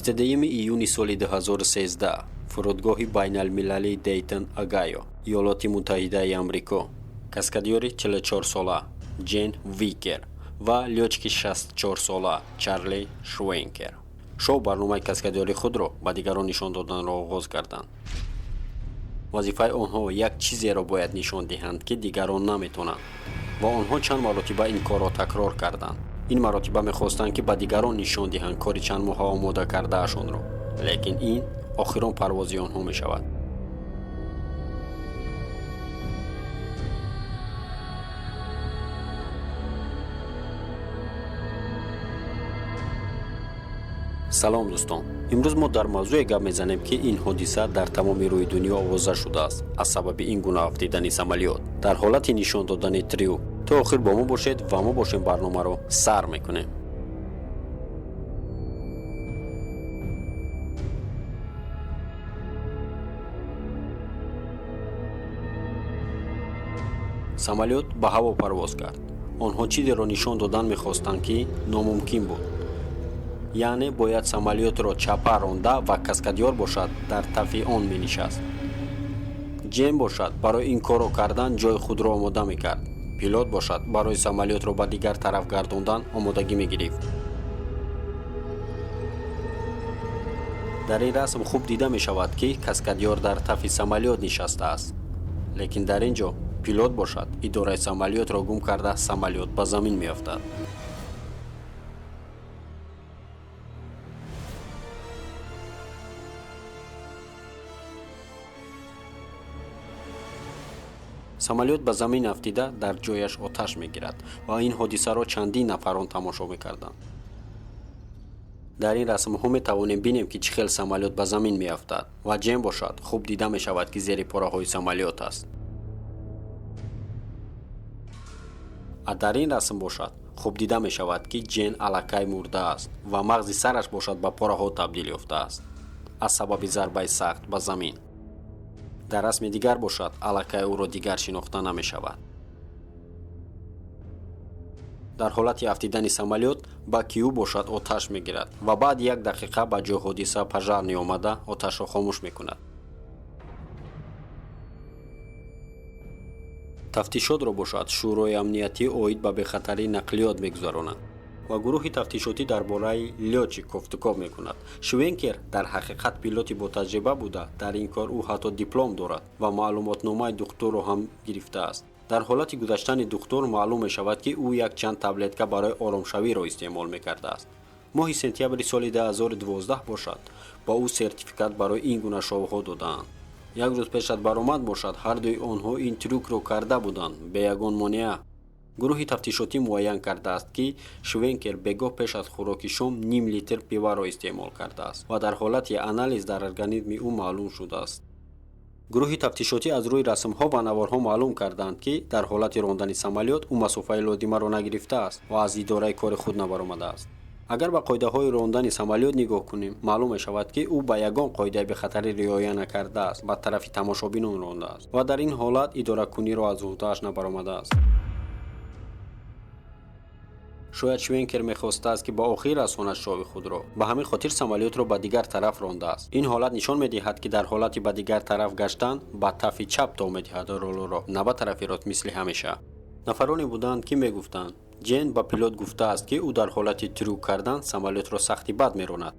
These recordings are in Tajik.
22 июни соли 2013 фурудгоҳи байналмилалии Дейтон, Огайо, Иёлоти Муттаҳидаи Амрико, каскадёри 44-сола Ҷен Викер ва лётчики 64-сола Чарли Швенкер шоу барномаи каскадёри худро ба дигарон нишон доданро оғоз карданд. Вазифаи онҳо як чизеро бояд нишон диҳанд, ки дигарон наметонанд, ва онҳо чанд маротиба ин корро такрор карданд. Ин маротиба мехостанд, ки ба дигарон нишон диҳанд кори чанд моҳа омода кардаашонро, лекин ин охирон парвози онҳо мешавад. Салом, дӯстон! Имрӯз мо дар мавзӯе гап мезанем, ки ин ҳодиса дар тамоми рӯи дунё овоза шудааст аз сабаби ин гуна афтидани самолёт дар ҳолати нишон додани трюк. То охир бо мо бошед ва мо бошем барномаро сар мекунем. Самолёт ба ҳаво парвоз кард. Онҳо чизеро нишон додан мехостанд, ки номумкин буд, яъне бояд самолётро чапа ронда ва каскадёр бошад дар тафи он менишаст. Ҷен бошад барои ин корро кардан ҷои худро омода мекард. Пилот бошад барои самолётро ба дигар тараф гардондан омодагӣ мегирифт. Дар ин расм хуб дида мешавад, ки каскадёр дар тафи самолёт нишастааст, лекин дар ин ҷо пилот бошад идораи самолётро гум карда, самолёт ба замин меафтад. Самолёт ба замин афтида, дар ҷояш оташ мегирад ва ин ҳодисаро чандин нафарон тамошо мекарданд. Дар ин расмҳо метавонем бинем, ки чӣ хел самолёт ба замин меафтад ва Ҷен бошад хуб дида мешавад, ки зери пораҳои самолёт аст. А дар ин расм бошад хуб дида мешавад, ки Ҷен аллакай мурдааст ва мағзи сараш бошад ба пораҳо табдил ёфтааст аз сабаби зарбаи сахт ба замин. Дар расми дигар бошад аллакай ӯро дигар шинохта намешавад. Дар ҳолати афтидани самолёт баки ӯ бошад оташ мегирад ва баъд як дақиқа ба ҷои ҳодиса пожарный омада оташро хомӯш мекунад. Тафтишотро бошад Шӯрои амниятӣ оид ба бехатарии нақлиёт мегузаронад ва гурӯҳи тафтишотӣ дар бораи лётчик кофтукоб мекунад. Швенкер дар ҳақиқат пилоти ботаҷриба буда, дар ин кор ӯ ҳатто диплом дорад ва маълумотномаи духтурро ҳам гирифтааст. Дар ҳолати гузаштани духтур маълум мешавад, ки ӯ якчанд таблетка барои оромшавиро истеъмол мекардааст. Моҳи сентябри соли 2012 бошад ба ӯ сертификат барои ин гуна шоуҳо додаанд. Як рӯз пеш аз баромад бошад ҳардуи онҳо ин трюкро карда буданд бе ягон монеа. Гурӯҳи тафтишотӣ муайян кардааст, ки Швенкер бегоҳ пеш аз хӯроки шом ним литр пиваро истеъмол кардааст ва дар ҳолати анализ дар организми ӯ маълум шудааст. Гурӯҳи тафтишотӣ аз рӯи расмҳо ва наворҳо маълум карданд, ки дар ҳолати рондани самолёт ӯ масофаи лозимаро нагирифтааст ва аз идораи кори худ набаромадааст. Агар ба қоидаҳои рондани самолёт нигоҳ кунем, маълум мешавад, ки ӯ ба ягон қоидаи бехатарӣ риоя накардааст, ба тарафи тамошобинон рондааст ва дар ин ҳолат идоракуниро аз уҳдааш набаромадааст. Шояд Швенкер мехостааст, ки ба охир расонад шоуи худро, ба ҳамин хотир самолётро ба дигар тараф рондааст. Ин ҳолат нишон медиҳад, ки дар ҳолати ба дигар тараф гаштан ба тафи чап тов медиҳад ролоро, на ба тарафи рост, мисли ҳамеша. Нафароне буданд, ки мегуфтанд, Ҷен ба пилот гуфтааст, ки ӯ дар ҳолати трюк кардан самолётро сахти бад меронад.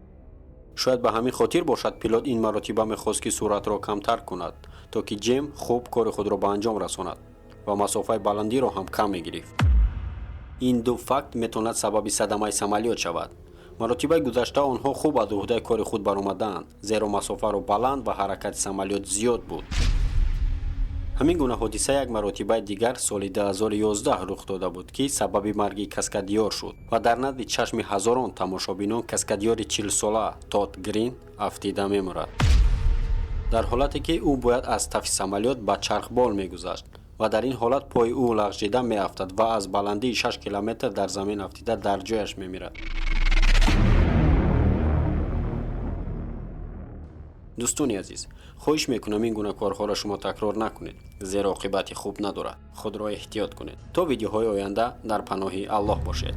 Шояд ба ҳамин хотир бошад пилот ин маротиба мехост, ки суръатро камтар кунад, то ки Ҷем хуб кори худро ба анҷом расонад ва масофаи баландиро ҳам кам мегирифт. Ин ду факт метавонад сабаби садамаи самолёт шавад. Маротибаи гузашта онҳо хуб аз уҳдаи кори худ баромадаанд, зеро масофаро баланд ва ҳаракати самолёт зиёд буд. Ҳамин гуна ҳодиса як маротибаи дигар соли 2011 рух дода буд, ки сабаби марги каскадёр шуд ва дар назди чашми ҳазорон тамошобинон каскадёри 40-сола Тод Грин афтида мемурад, дар ҳолате ки ӯ бояд аз тафи самолёт ба чархбол мегузашт ва дар ин ҳолат пои ӯ лағжида меафтад ва аз баландии 6 километр дар замин афтида дар ҷояш мемирад. Дӯстони азиз, хоҳиш мекунам, ин гуна корҳоро шумо такрор накунед, зеро оқибати хуб надорад. Худро эҳтиёт кунед. То видеоҳои оянда дар паноҳи Аллоҳ бошед.